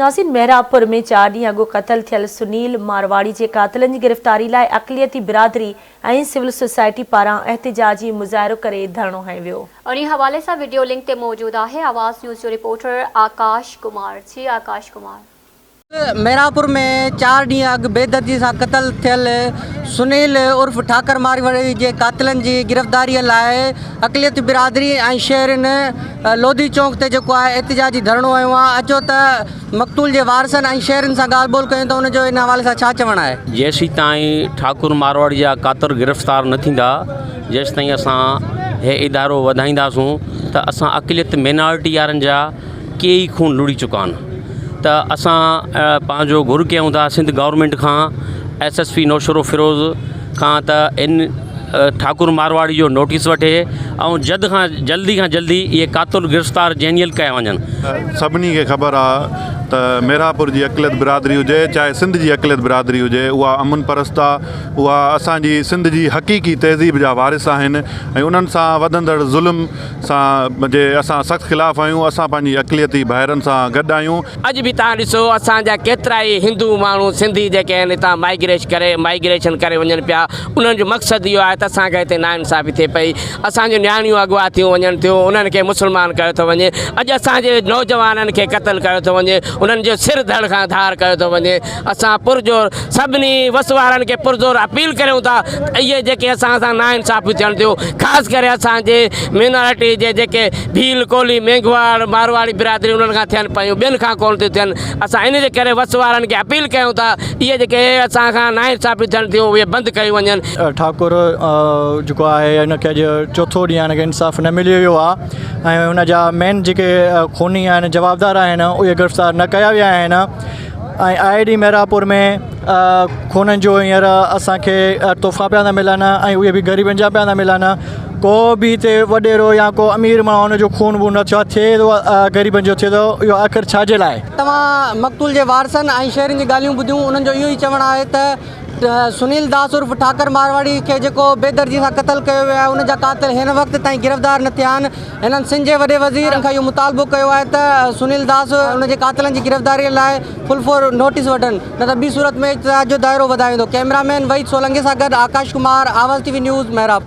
ناظرين محرابپور ۾ چار ڏينهن اڳ قتل ٿيل سنيل مارواڙي جي قاتلن جي گرفتاري لاء اقليتي برادري ۽ سول سوسائٽي پاران احتجاجي مظاهرو ڪري ڌرڻو هنيو ويو. انهي حوالي سان وڊيو لنڪ تي موجود آهي آواز نيوز جو رپورٽر آڪاش ڪمار جي آڪاش ڪمار. ميرانپور ۾ چار ڏينهن اڳ بيدردي سان قتل ٿيل سنيل عرف ٺاڪر مارواڙي جي قاتلن جي گرفتاري لاء اقليتي برادري ۽ شهرين لوڌي چونڪ تي جيڪو آهي احتجاجي ڌرڻو هنيو آهي اچو ته مقتول جي وارثن ۽ شهرين سان ڳالهه ٻولهه ڪيون ته ان جو ان حوالي سان ڇا چوڻ آهي. جيسيتائين ٺاڪر مارواڙي جا قاتل گرفتار نه ٿيندا جيستائين اسان هي ادارو وڌائينداسون ته اسان اقليت مينارٽي وارن جا ڪيئي خون لڙي چڪا آهن ته اسان پنهنجو گهر ڪيون ٿا سنڌ گورنمينٽ کان ايس ايس پي نوشهروفيروز کان ته ان ٺاڪر مارواڙي جو نوٽيس وٺي ۽ جد کان جلدي کان جلدي اهي قاتل گرفتار جينيل ڪيا وڃن. سڀني کي خبر آ ته ميرانپور جي اقليت برادري هجي چاهي سنڌ جي اقليت برادري هجي اها امن پرست آ اها اسان جي سنڌ جي حقيقي تهذيب جا وارث آهن ۽ انهن سان وڌندڙ ظلم سان جي اسان سخت خلاف آهيون اسان پنهنجي اقليتي ڀائرن سان گڏ آهيون. اڄ به توهان ڏسو اسان جا ڪيترائي هندو ماڻهو سنڌي جيڪي آهن هتان مائگريش ڪري مائگريشن ڪري وڃن پيا انهن جو مقصد اهو آهي ته اسان کي هتي ناانصافي ٿئي پئي اسان جون نياڻيون اغوا ٿيون وڃن ٿيون انهن کي مسلمان ڪيو ٿو وڃي اڄ اسان جي نوجوانن کي قتل ڪيو ٿو وڃي انهن جو سر ڌڙ کان ڌار ڪيو ٿو وڃي اسان پرزور سڀني وس وارن کي پرزور اپيل ڪريون ٿا ته اهي جيڪي اسان سان ناانصافيون ٿين ٿيون خاص ڪري اسان جي مينارٽي جي جيڪي ڀيل ڪولهي مينگهواڙ مارواڙي برادري انهن کان ٿين پيون ٻين کان ڪونه ٿيون ٿين اسان ان جي ڪري وس وارن کي اپيل ڪيون ٿا اهي جيڪي اسان کان ناانصافيون ٿين ٿيون اهي بند ڪيون وڃن. ٺاڪر جيڪو آهي ان کي اڄ چوٿون ڏينهن آهي ان کي انصاف نه ملي ويو آهي ۽ ان جا مين جيڪي خوني آهن جوابدار آهن اهي گرفتار نه ڪيا ويا آهن ۽ I D Mehrapur ۾ خونن جو هينئر اسانکي تحفا پيا ٿا ملن ۽ اهي به غريبن جا پيا ٿا ملن ڪو به هتي وڏيرو يا ڪو امير ماڻهو ان جو خون وون نه ٿيو آهي ٿئي ٿو غريبن جو ٿئي ٿو اهو آخر ڇا جي لاء. توهان مقتول جي وارثن ۽ شهرين جون ڳالهيون ٻڌيون انهن جو اهو ئي چوڻ آهي ته سنيل داس عرف ٺاڪر مارواڙي کي جيڪو بيدردي سان قتل ڪيو ويو آهي ان جا قاتل هن وقت تائين گرفتار نه ٿيا آهن هنن سنڌ جي وڏي وزير کان اهو مطالبو ڪيو آهي ته سنيل داس ان جي قاتلن جي گرفتاري لاء فل فور نوٽيس وٺن نه ته ٻي صورت ۾ احتجاج جو دائرو وڌايو ويندو ڪئميرا مين وحيد سولنگي سان گڏ Akash Kumar Awaz T V news Mehrabpur.